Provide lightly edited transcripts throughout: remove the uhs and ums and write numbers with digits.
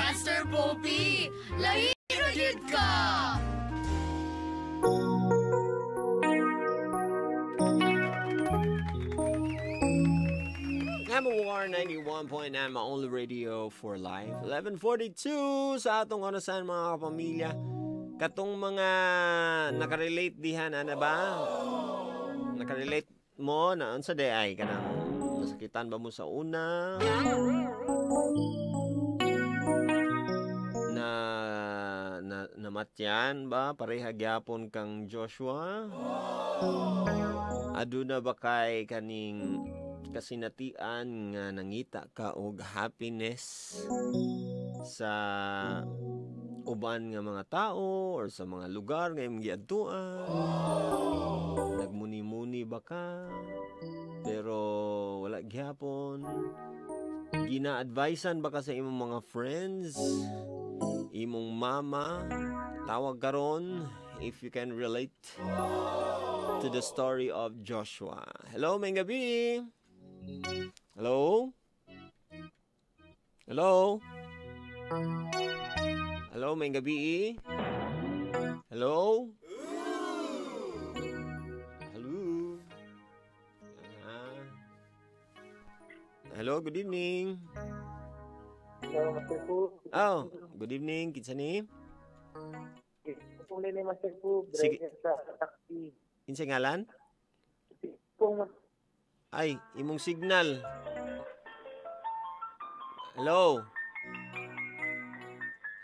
Master Poppy, lahi ra gyud ka. MOR 91.9, my only radio for life. 11:42 sa atong orasan, mga kapamilya. Katong mga nakarelate dihan, ana ba? Nakarelate mo na unsa day ay kanang nasakitan ba mo sa una? Na na namatyan ba pareha gyapon kang Joshua? Aduna ba kay kaning kasinatian nga nangita ka og happiness sa uban nga mga tao or sa mga lugar nga imong giadtuan? Nagmuni-muni ba ka? Pero wala gyapon. Gina-advisean ba ka sa imong mga friends? Imong mama? Tawag karon if you can relate to the story of Joshua. Hello, may gabi. Hello? Hello? Hello, may gabi. Hello? Hello? Ah. Hello, good evening. Hello, Master Po. Oh, good evening. Kinsa ni? Kung ni Master Po, Sige. driver sa taxi. Kinsa ngalan? Kung Ay, imong signal. Hello?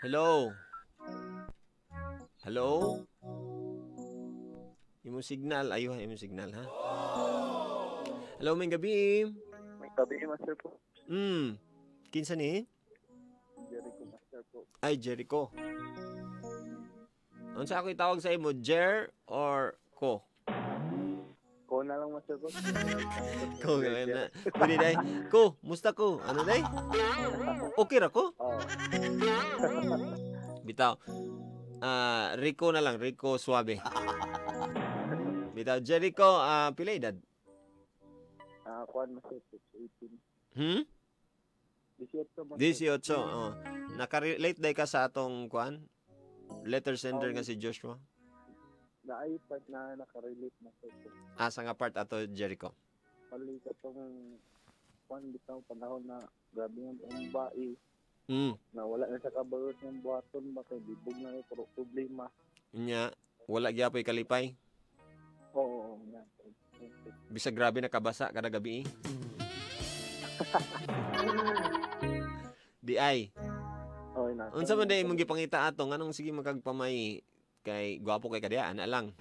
Hello? Hello? Imong signal. Ayuha, imong signal, ha? Hello, may gabi. May gabi, Master Po. Kinsa ni? Jericho, Master Po. Ay, Jericho. Unsa ako itawag sa imo, Jer or Ko? Ko na lang, Master Po. Ko na. Pwede day. Ko, musta ko? Ano day? Okay ra ko? Oo. Bitaw. Rico na lang, Rico Suave. Bitaw, Jericho, pila edad? Kuan, Master Po, 18. 18, Master. 18, oh. Nakarelate day ka sa atong kuan? Letter sender nga si Joshua. Naay part na nakarelate, Master Po. Asa nga part ato, Jericho? Pali ka tong kuan bitaw panahon na grabe ang babae. Na wala na sa kabalot ng buhaton ba kay bibog na pero problema. Nya, wala gyapoy kalipay. Oo, oo, nga. Bisag grabe nakabasa kada gabi. Eh. Di ay. Oo, ina. Unsa man day imong gipangita ato nganong sige makagpamay kay gwapo kay kadya ana lang.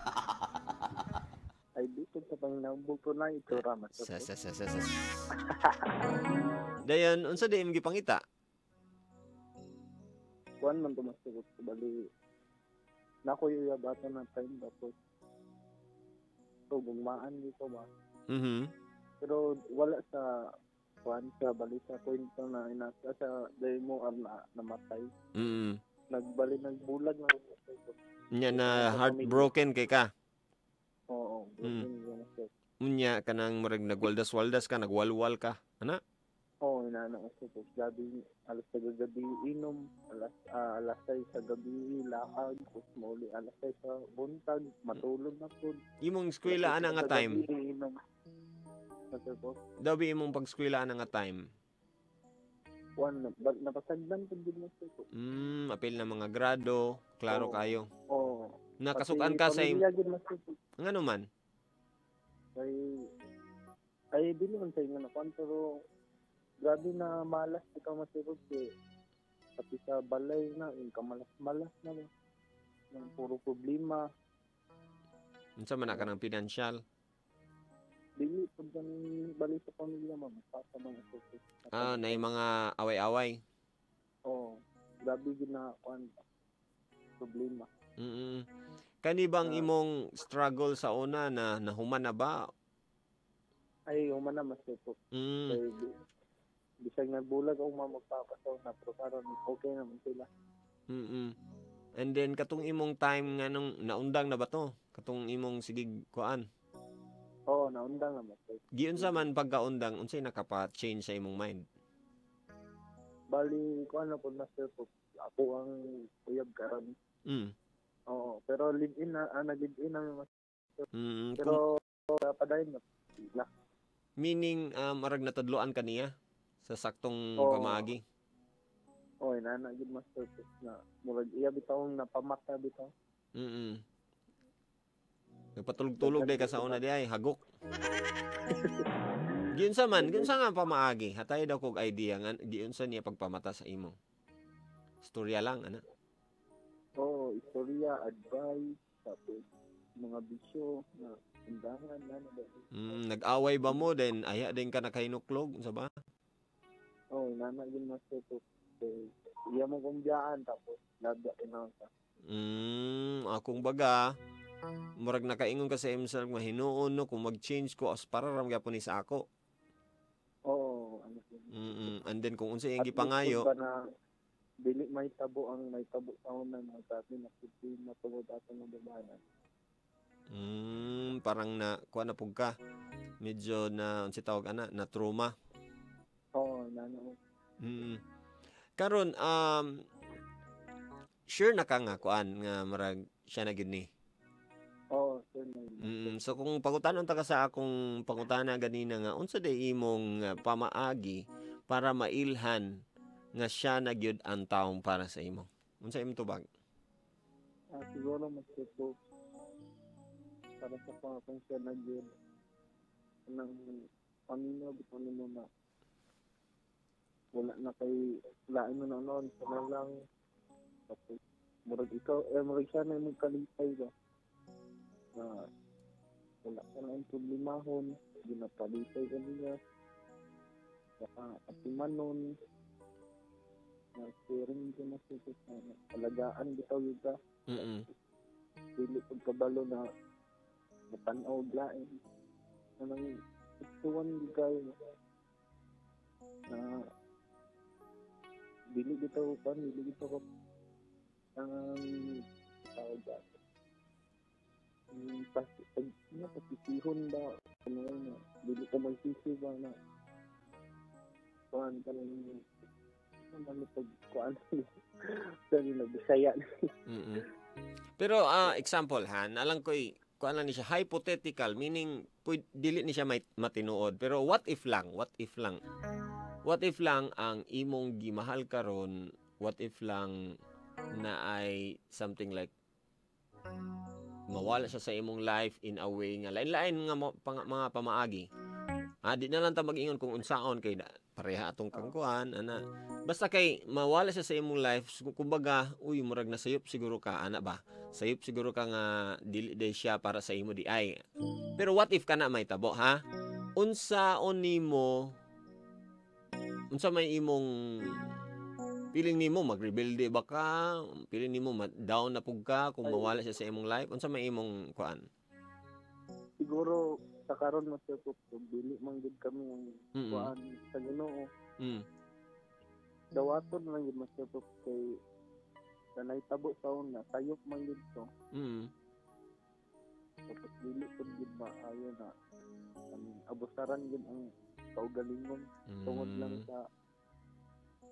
Ay dito sa panginahubog ko na itsura, Master Sa Po. sa sa sa sa. Dayon unsa day imong gipangita? Kuan man to, Master Po. Bali nako yung bata na time tapos to gugmaan dito ba. Pero wala sa kuan sa bali sa kwento na inasa sa dahil mo ang na, namatay. Nagbali nagbulag na Master Po. Nya na heartbroken kay ka. Oo, broken yun, Master. Unya kanang murag nagwaldas-waldas ka, nagwalwal ka. Ana? Oo, inaano Master Po. Gabi, alas sa gabi inom, alas 6 sa gabi lakag, tapos mauli alas 6 sa buntag, matulog na po. Imong eskwela ana nga Sa time. gabi, inom. Master Po. Daw bi imong pag-eskwela ana nga time. Kuan, napasagdan po din, Master Po. Apil na mga grado, klaro Oo. kayo. Oo. Nakasukan ka sa Pati pamilya gud, Master Po. Ngano man? Ay, di naman sa inyo na kuan, pero grabe na malas ikaw, Master Po, kay pati sa balay na, yung kamalas-malas na ba. Yung puro problema. Unsa man na ka ng pinansyal? Dili pag ang balik sa pamilya mo, magpasa mga suso. Na yung mga away-away. Oo. Grabe gid na kuan problema. Kani bang imong struggle sa una na nahuman na ba? Ay, human na, Master Po. Kay, bisag nagbulag ako mga magpapasaw na, pero karon okay naman sila. And then katong imong time nga nung naundang na ba to? Katong imong sigig kuan. Oo, naundang na, Master. Giunsa man pagkaundang, unsay nakapa-change sa imong mind? Bali ko ano po, Master po. Ako ang uyab karon. Oo, pero live-in na, nag-live-in na Master. Pero padayon na sila. Meaning marag natadloan ka niya sa saktong pamaagi. Oo, inana gyud, Master po, na murag iya bitawng napamata bitaw. Nagpatulog-tulog day ka sa una di ay hagok. Giunsa man, giunsa nga pamaagi? Hatay daw kog idea nga giunsa niya pagpamata sa imo. Istorya lang ana. Oo, istorya, advice, tapos mga bisyo na undangan na na. Nag-away ba mo then aya din ka nakahinuklog, unsa ba? Oo, inana gyud, Master po. Okay. Iya mo kumbiyaan tapos labda na ka. Akong baga murag nakaingon ka sa imong nga hinuon no kung mag-change ko as para ram gyapon ni sa ako. Oo, ano po. And then kung unsa iyang gipangayo, ba na dili may tabo ang may tabo sa una na sabi na problema tungod ato ng babae. Parang na kuha na pug ka. Medyo na unsa tawag ana, na trauma. Oo, nano. Karon sure na ka nga kuan nga marag siya na gyud ni. Oo, sure na. So kung pangutanon ta ka sa akong pangutana ganina nga unsa day imong pamaagi para mailhan nga siya na gyud ang taong para sa imo. Unsa imong tubag? Siguro Master po para sa kung siya na gyud nang paminaw bitaw nimo na wala na kay lain mo na noon sa na lang tapos murag ikaw murag siya na imong kalipay ba na wala ka na ang problemahon, ginapalipay ka niya baka atimanon na sharing ko na siya na alagaan bitaw yun ka. Dili pagkabalo na matanaw lain anang ituan kayo na dili bitaw pa dili bitaw ka ang tawag ba pasisihon ba ano na dili ko magsisi ba na kuan ka lang ano pag kuan sorry na Bisaya. Pero example han, alang ko'y kuan lang ni siya hypothetical, meaning dili ni siya may matinuod, pero what if lang ang imong gimahal karon, what if lang na ay something like mawala siya sa imong life in a way nga lain-lain nga mga pamaagi. Di na lang ta mag-ingon kung unsaon kay pareha atong kangkuan ana. Basta kay mawala siya sa imong life, kumbaga uy murag nasayop siguro ka ana ba. Sayop siguro ka nga dili day siya para sa imo di ay. Pero what if kana may tabo ha? Unsaon nimo? Unsa may imong feeling nimo, magrebelde ba ka? Feeling nimo down na pug ka kung mawala siya sa imong life? Unsa may imong kuan? Siguro sa karon Master po, dili man gid kami ang kuan sa Ginoo. Dawaton man gid Master po kay kanay tabo sa una, sayop man gid to. Tapos dili pud gid maayo na abusaran gid ang kaugalingon tungod lang sa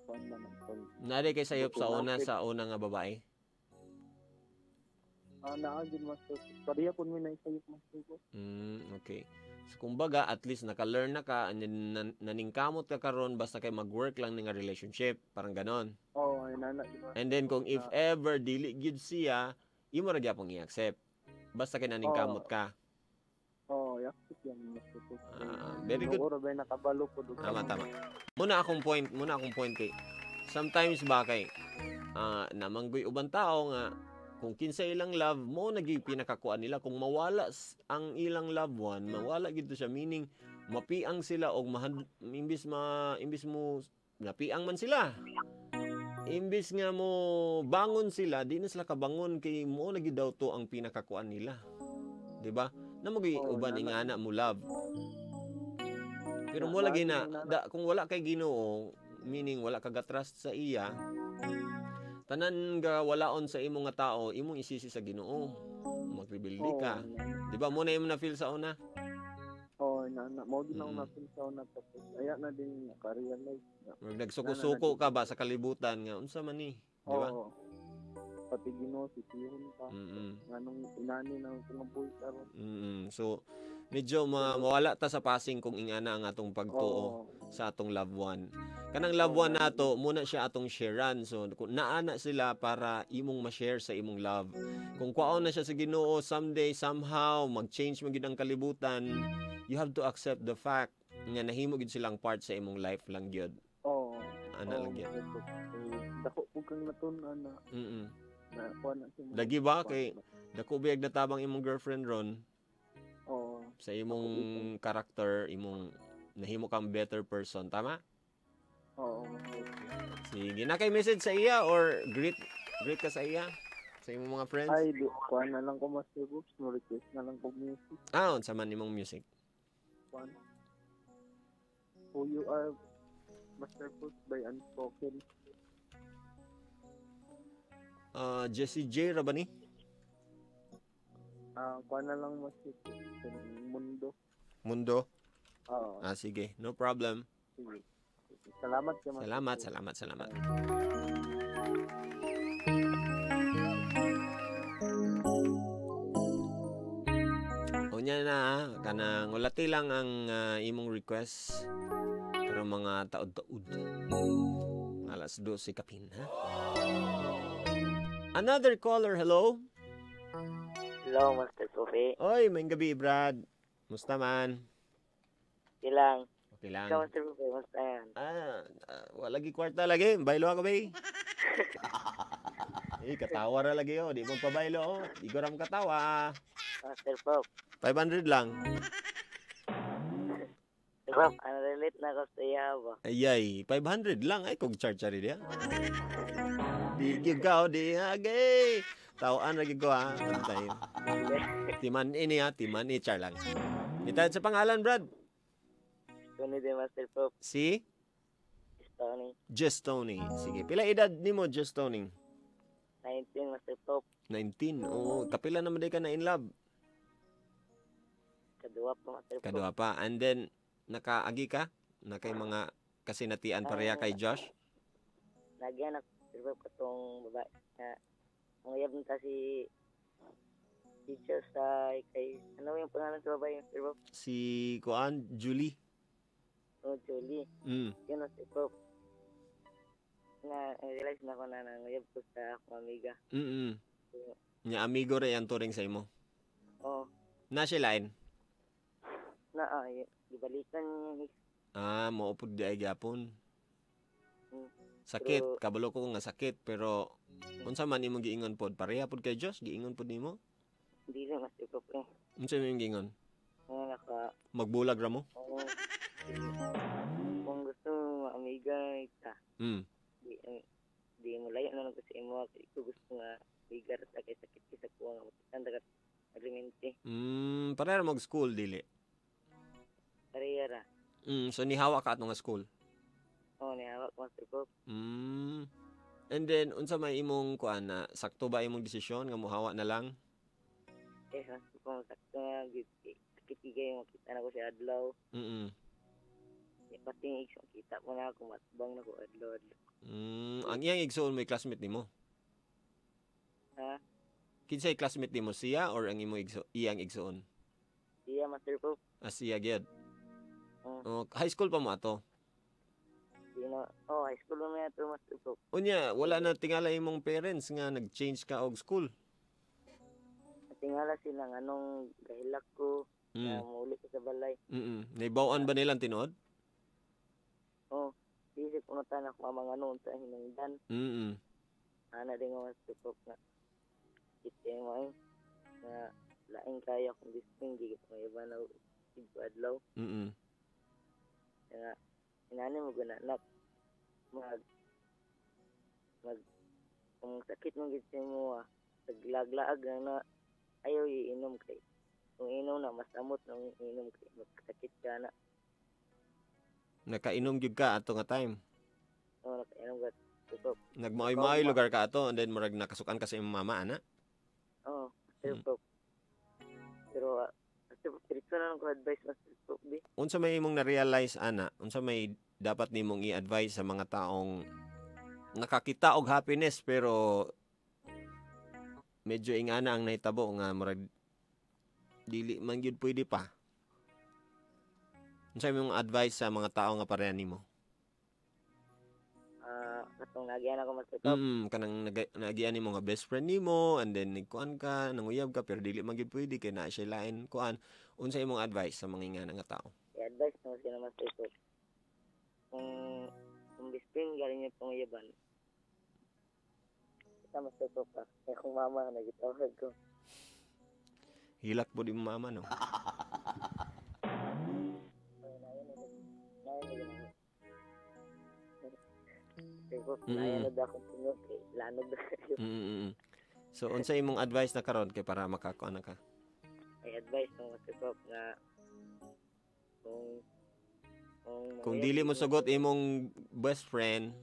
kuan man ang tol. Nari kay sayop sa una nga babae? Naa gid Master. Pareha pud mi na sayop Master ko. Okay. So kumbaga at least naka-learn na ka and then naningkamot ka karon basta kay mag-work lang ni nga relationship, parang ganon. Oo, ay nana. And then kung if ever dili gyud siya, imo ra gyapon i-accept. Basta kay naningkamot ka. Oo, i-accept yan Master ko. Very good. Oro ba nakabalo ko do. Tama. Muna akong point kay sometimes ba kay namanggoy ubang tao nga kung kinsa ilang love mo naging pinakakuan nila, kung mawala ang ilang loved one, mawala gid siya, meaning mapiang sila og imbis mo napiang man sila, imbis nga mo bangon sila, di na sila kabangon kay mo na gid daw to ang pinakakuan nila, di ba? Na magi uban ingana mo love, pero mo lagi na kung wala kay Ginoo, meaning wala ka ga-trust sa iya, tanan ga walaon sa imong nga tao, imong isisi sa Ginoo. Magrebelde ka. Di ba mo na imo na feel sa una? Oo, na. Na mao din ako napunsaw na tapos aya na din naka-realize na. Murag nagsuko-suko ka ba sa kalibutan nga unsa man ni, di ba? Oo. Pati Ginoo sisihon ka. Nganong inani na ang buhay karon. So medyo mawala ta sa passing kung ingana ang atong pagtuo sa atong loved one. Kanang loved one nato, muna siya atong sharean. So kung naa na sila para imong ma-share sa imong love. Kung kwaon na siya sa Ginoo someday somehow mag-change man gyud ang kalibutan, you have to accept the fact nga nahimo gyud silang part sa imong life lang gyud. Oo. Ana lang gyud. Dako pud kang natun-an na. Na kuan na siya. Lagi ba kay dako biyag natabang imong girlfriend ron? Oo. Sa imong karakter, imong nahimo kang better person, tama? Oo. Sige, na kay message sa iya or greet ka sa iya? Sa imong mga friends? Ay, di, kuan na lang ko Master Books, mo request na lang ko music. Ah, unsa man imong music? Kuan. Who You Are, Master Books by Unspoken. Jessie J ra ba ni? Kuan na lang Master Books, Mundo. Mundo? Oo. Ah, sige, no problem. Sige. Salamat kay Master Salamat, Books. salamat, salamat. Unya na, kanang ulati lang ang imong request pero mga taod-taod. Alas 12 kapin, ha? Another caller, hello? Hello, Master Kofi. Oy, may gabi, Brad. Musta man? Okay lang. Okay lang. Ikaw, Master Kofi, musta yan? Wala lagi kwarta lagi. Baylo ako, bay. Eh, katawa ra lagi, oh. Di mo pabaylo, oh. Di ko ram katawa. Master Pop. 500 lang. Pop, ano relate na ako sa iya ba? Ayay, 500 lang. Ay, kung charge rin niya. Di gyud ka, oh. Di, agay. Tawaan lagi ko, ha. Antay. Timan ini, ha. Timan ini, char lang. Itayad sa pangalan, Brad. Tony de Master Pop. Si? Tony. Just Tony. Sige. Pila edad nimo, Just Tony? 19, Master Pop. 19. Oo. Kapila naman di ka na in love? Kadua pa, Master Pop. Kadua pa. And then, nakaagi ka? Nakay mga kasinatian pareha kay Josh? Nagyan ako, Master Pop, katong babae na mangyab na si Josh sa kay, ano yung pangalan sa babae, Master Pop? Si Kuan, Julie. Oh, Julie. Yun, Master Pop. Na, realize na ako na nanguyab ko sa akong amiga. Nya amigo rin ang turing sa imo? Oo. Na siya lain? Na, gibalikan niya. Ah, maupod di ay gyapon. Sakit, Pero, kabalo ko nga sakit, pero unsa man imong giingon pod? Pareha pod kay Josh, giingon pod nimo? Hindi rin, Master Pop eh. Unsa imong giingon? Nga naka... Magbulag ra mo? Oo. Kung gusto mo amiga ka. Di mo layo na lang kasi imo ko gusto nga amiga ra ta kay sakit kay sa kuha nga makitanda ka agremente. Pareha ra mag school dili. Pareha ra. So nihawa ka ato nga school. Oo, nihawa ko, Master Pop. And then unsa may imong kuan na sakto ba imong desisyon nga mohawa na lang? Eh, Master Pop, sakto nga gid. Sakit kay makita na ko siya adlaw. Pati yung igsoon, kita mo na ako, matbang na ko adlaw adlaw. Ang iyang igsoon may classmate nimo? Ha? Kinsay classmate nimo, siya or ang imo igso, iyang igsoon? Siya, Master Pop. Ah, siya gyud. Oh, high school pa mo ato? Sino? Oh, high school mo ato, Master Pop. Unya, wala na tingala imong parents nga nag-change ka og school. Tingala sila nga anong gahilak ko, na muuli ko sa balay. Naibaw-an ba nilang tinuod? Oh, isip ko na tanak mama nga noon sa hinungdan. Ana din nga Master Pop nga. Kita mo ay nga laing kaya kung gusto hindi ko may iba na adlaw. Nga inani mo guna nak mag kung sakit mo gid mo taglaglaag na ayaw iinom kay kung inom na mas amot nang inom kay magsakit ka na. Nakainom gyud ka ato nga time. Oo, nakainom ka. Pop. Nagmaoy-maoy lugar ka ato and then murag nakasukan ka sa imong mama ana. Oo, Master Pop. Pero Master Pop, diretso na lang ko advice, Master Pop, di. Unsa may imong na-realize ana? Unsa may dapat nimong i-advise sa mga taong nakakita og happiness pero medyo ingana ang nahitabo nga murag dili man gyud pwede pa? Unsa imong advice sa mga tao nga pareha nimo? Katong nagian ako, Master Pop. Kanang naagian nimo nga best friend nimo and then nagkuan ka, nanguyab ka pero dili man gyud pwede kay naa siya lain kuan. Unsa imong advice sa mga ingana nga tao? I-advice mo sila, Master Pop. Kung best friend galing niya panguyaban. Kita, Master Pop, ah. Kaya kung mama nagitawag ko. Hilak po di mo mama, no? Nayan na akong tingog kay lanod na kayo. So unsa imong advice na karon kay para makakuan na ka? Ay advice mo, Master Pop, nga kung dili mo sugot imong best friend,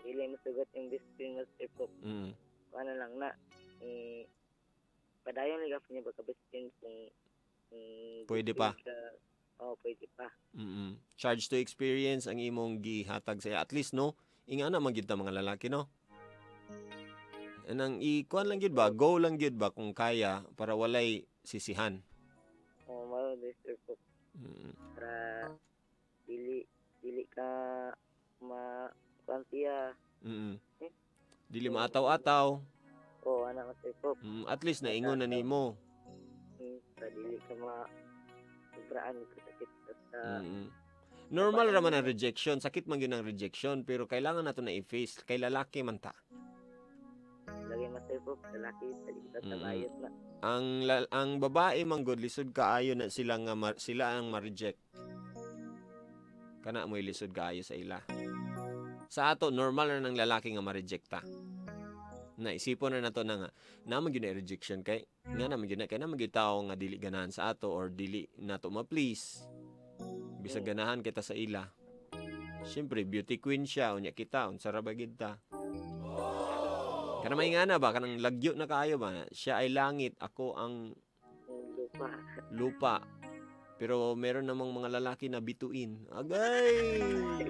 dili mo sugot imong best friend, Master Pop. Ano lang na padayon lang niya baka best friend kung pwede pa. Oh, pwede pa. Charge to experience ang imong gihatag sa at least, no? Ingana man gyud ta mga lalaki, no? Anang ikuan lang gyud ba, go lang gyud ba kung kaya para walay sisihan. Oh, mao Mr. Pop. Para dili ka ma kuan siya. Eh? Dili maataw-ataw. Oh, ana Mr. Pop. At least naingon na nimo. Para dili ka ma sobraan ko sakit sa Normal ra man ang rejection, sakit man gyud ang rejection pero kailangan nato na i-face kay lalaki man ta. Lagi Master Pop, lalaki sa bayot na. Ang babae man gud lisod kaayo na sila nga sila ang ma-reject. Kana mo'y lisod kaayo sa ila. Sa ato normal na ng lalaki nga ma-reject ta. Naisipon na nato na nga naman gyud na rejection kay nga naman gyud na kay naman gyud tawo nga dili ganahan sa ato or dili nato ma-please. Bisag ganahan kita sa ila. Siyempre beauty queen siya unya kita unsa ra ba gid ta. Kana may ngana ba kanang lagyo na kaayo ba siya ay langit ako ang lupa. Lupa. Pero meron namang mga lalaki na bituin. Agay.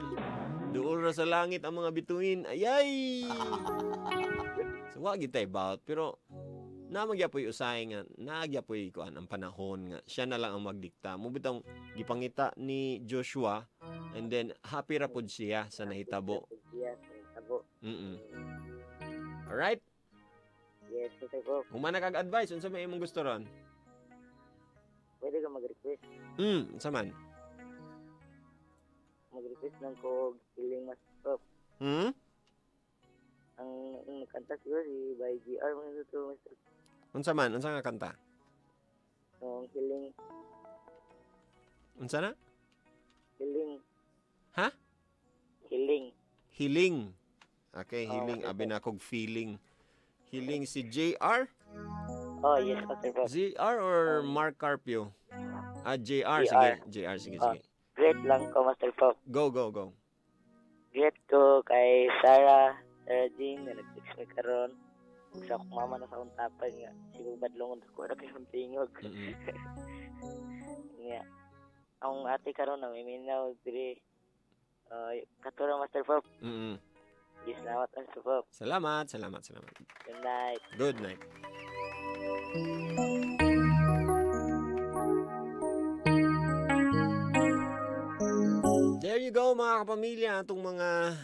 Duol ra sa langit ang mga bituin. Ayay. So wa gid tay about pero namagyapoy usahay nga nagyapoy kuan ang panahon nga siya na lang ang magdikta. Mo bitong gipangita ni Joshua and then happy ra pod siya sa nahitabo. Alright? Yes, Mr. Pop. Humana kag advice unsa may imong gusto ron? Pwede ka mag-request. Unsa man? Mag-request lang ko feeling, Master Pop. Ang kanta siguro si by GR man ito, Mr. Unsa man? Unsa nga kanta? Ang Healing. Unsa na? Healing. Ha? Healing. Healing. Okay, healing. Abi na kog feeling. Healing si JR? Oh, yes, Master Pop. JR or Mark Carpio? Ah, JR. Sige. JR, sige, sige. Great lang ko, Master Pop. Go, go, go. Great ko kay Sarah Jean na nag-text mi karon. Sa akong mama na sa akong tapad nga siguro badlongon ko ra kay akong tingog. Nga akong ate karon na miminaw diri. Katura Master Pop. Yes, salamat Master Pop. Salamat, salamat, salamat. Good night. Good night. There you go mga kapamilya, atong mga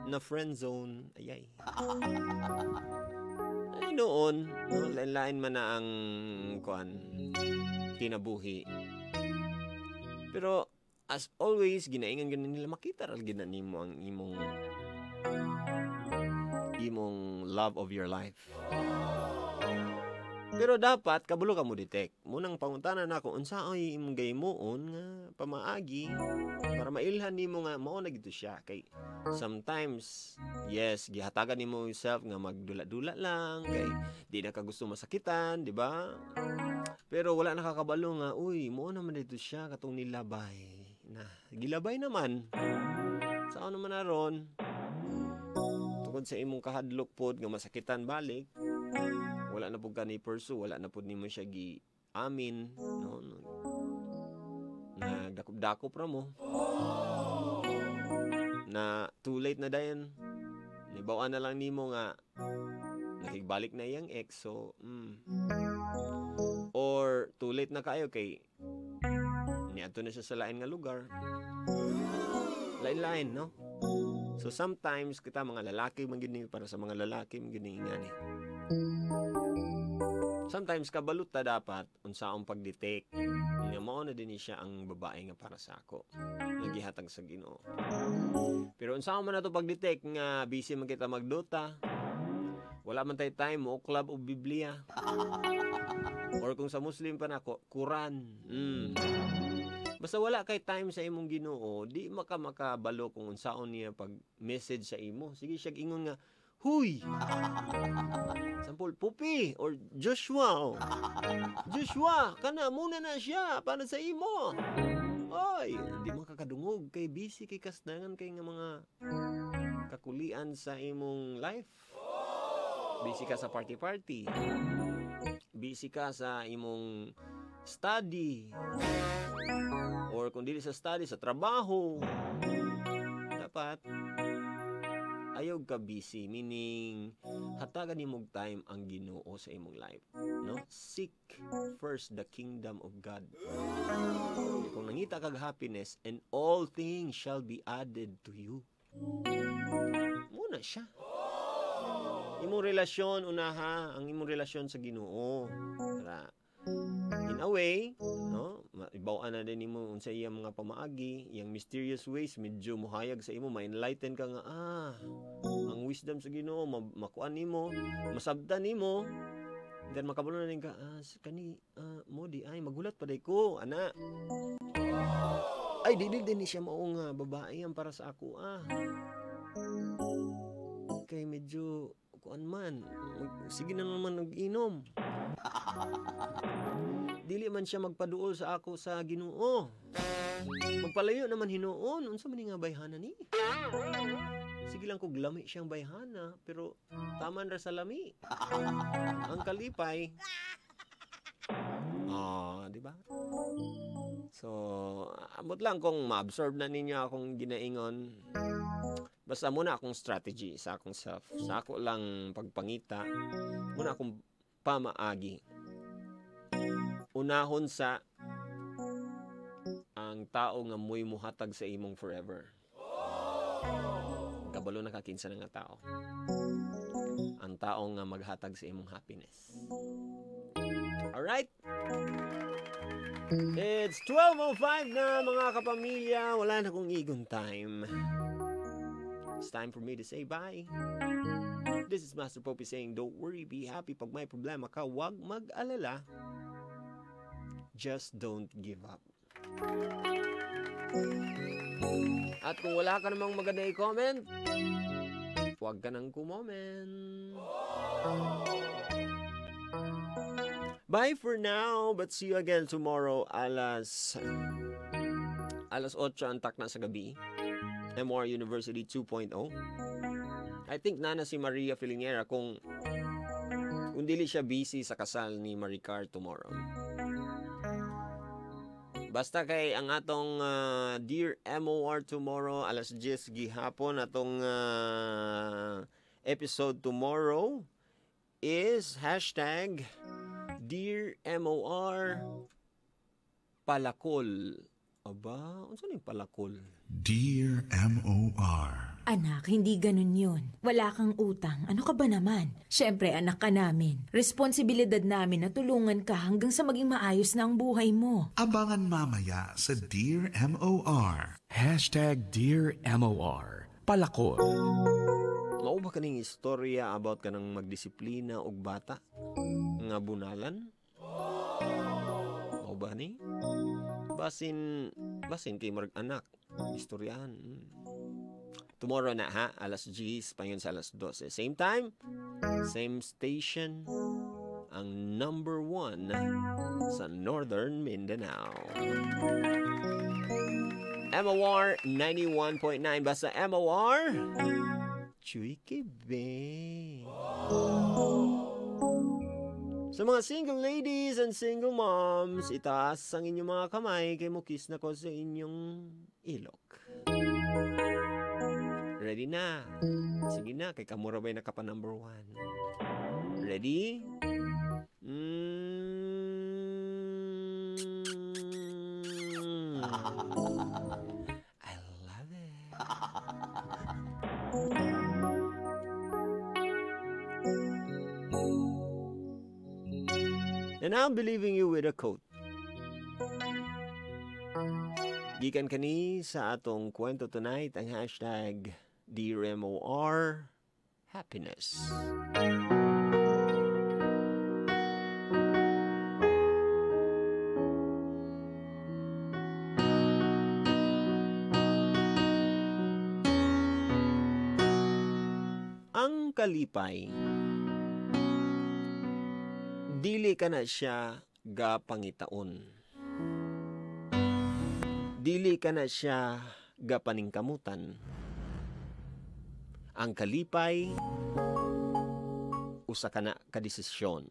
na friend zone. Ayay. Ay noon, no, lain-lain man na ang kuan kinabuhi. Pero as always, ginaingan ganin nila makita ra gid na nimo ang imong love of your life. Pero dapat kabulo ka mo detect. Munang pangutana nako unsa ay imong gahimuon nga pamaagi para mailhan nimo nga mao na gid siya kay sometimes yes gihatagan nimo yourself nga magdula-dula lang kay di na ka gusto masakitan, di ba? Pero wala nakakabalo nga uy mao naman dito siya katong nilabay. Na gilabay naman. Sao naman aron? Tungod sa imong kahadlok pod nga masakitan balik. Wala na pud ka ni pursue, wala na pud nimo siya gi Amin, no? Nagdakop-dakop ra mo. Na too late na dayon. Nibawaan na lang nimo nga nakigbalik na iyang ex, so Or too late na kayo kay niadto na siya sa lain nga lugar. Lain-lain, no? So sometimes kita mga lalaki man gid ni, para sa mga lalaki man gid ni ngani. Sometimes kabalot ta dapat unsaong pag-detect nga mao na din siya ang babae nga para sa ako nagihatag sa Ginoo. Pero unsaon man nato pag-detect nga busy man kita magdota, wala man tay time mo club og Biblia. Or kung sa Muslim pa nako, Quran. Basta wala kay time sa imong Ginoo, di maka makabalo kung unsaon niya pag message sa imo. Sige siya ingon nga, "Huy!" Sample, Pupi or Joshua. Oh. Joshua, kana muna na siya para sa imo. Oy, di mo kakadungog kay busy kay kasdangan kay nga mga kakulian sa imong life. Busy ka sa party-party. Busy ka sa imong study. Or kung dili sa study, sa trabaho. Dapat ayaw ka busy, meaning hatagan nimog time ang Ginoo sa imong life, no? Seek first the kingdom of God. Kung nangita kag happiness, and all things shall be added to you. Muna siya. Imong relasyon unaha, ang imong relasyon sa Ginoo. Tara. In a way, no, ibaw-an na din nimo unsa iyang mga pamaagi, iyang mysterious ways, medyo muhayag sa imo, ma-enlighten ka nga, ang wisdom sa Ginoo, makuan nimo, masabtan nimo, then makabalo na din ka, kani, mo di ay magulat pa day ko, ana. Ay, dili din ni siya mao nga babae ang para sa ako, Kay medyo kuan man, sige na naman nag-inom. Dili man siya magpaduol sa ako sa Ginoo. Magpalayo naman hinuon, unsa man ni nga bayhana ni? Sige lang kog lami siyang bayhana, pero taman ra sa lami. Ang kalipay. Di ba? So, amot lang kung ma-absorb na ninyo akong ginaingon. Basta muna akong strategy sa akong self. Sa ako lang pagpangita, muna akong pamaagi. Unahon sa ang tao nga mo'y muhatag sa imong forever. Kabalo na ka kinsa na nga tao. Ang tao nga maghatag sa imong happiness. Alright? It's 12:05 na mga kapamilya. Wala na akong igon time. It's time for me to say bye. This is Master Popey saying, don't worry, be happy. Pag may problema ka, wag mag-alala. Just don't give up. At kung wala ka namang maganda i-comment, wag ka nang kumoment. Bye for now, but see you again tomorrow alas 8 antak na sa gabi. MR University 2.0. I think nana si Maria Filingera kung dili siya busy sa kasal ni Maricar tomorrow. Basta kay ang atong Dear MOR tomorrow alas 10 gihapon, atong episode tomorrow is hashtag Dear MOR Palakol. Aba, unsa ning palakol? Dear MOR. Anak, hindi ganun yun. Wala kang utang. Ano ka ba naman? Siyempre, anak ka namin. Responsibilidad namin na tulungan ka hanggang sa maging maayos na ang buhay mo. Abangan mamaya sa Dear MOR. Hashtag Dear MOR. Palakol. Mao ba kaning istorya about kanang magdisiplina og bata? Nga bunalan? Mao ba ni? Basin kay marag anak. Istoryahan. Tomorrow na ha, alas 10, payon sa alas 12. Same time, same station, ang number 1 sa Northern Mindanao. MOR 91.9. Basta MOR, Chuy Kibe. Sa mga single ladies and single moms, itaas ang inyong mga kamay kay mukis na ko sa inyong ilok. Ready na? Sige na, kay kamura ba'y nakapa number 1. Ready? I love it. And I'll be leaving you with a quote. Gikan kani sa atong kwento tonight ang hashtag DearMOR happiness. Ang kalipay, dili ka na siya gapangitaon. Dili ka na siya gapaningkamutan. Ang kalipay, usa ka na kadesisyon.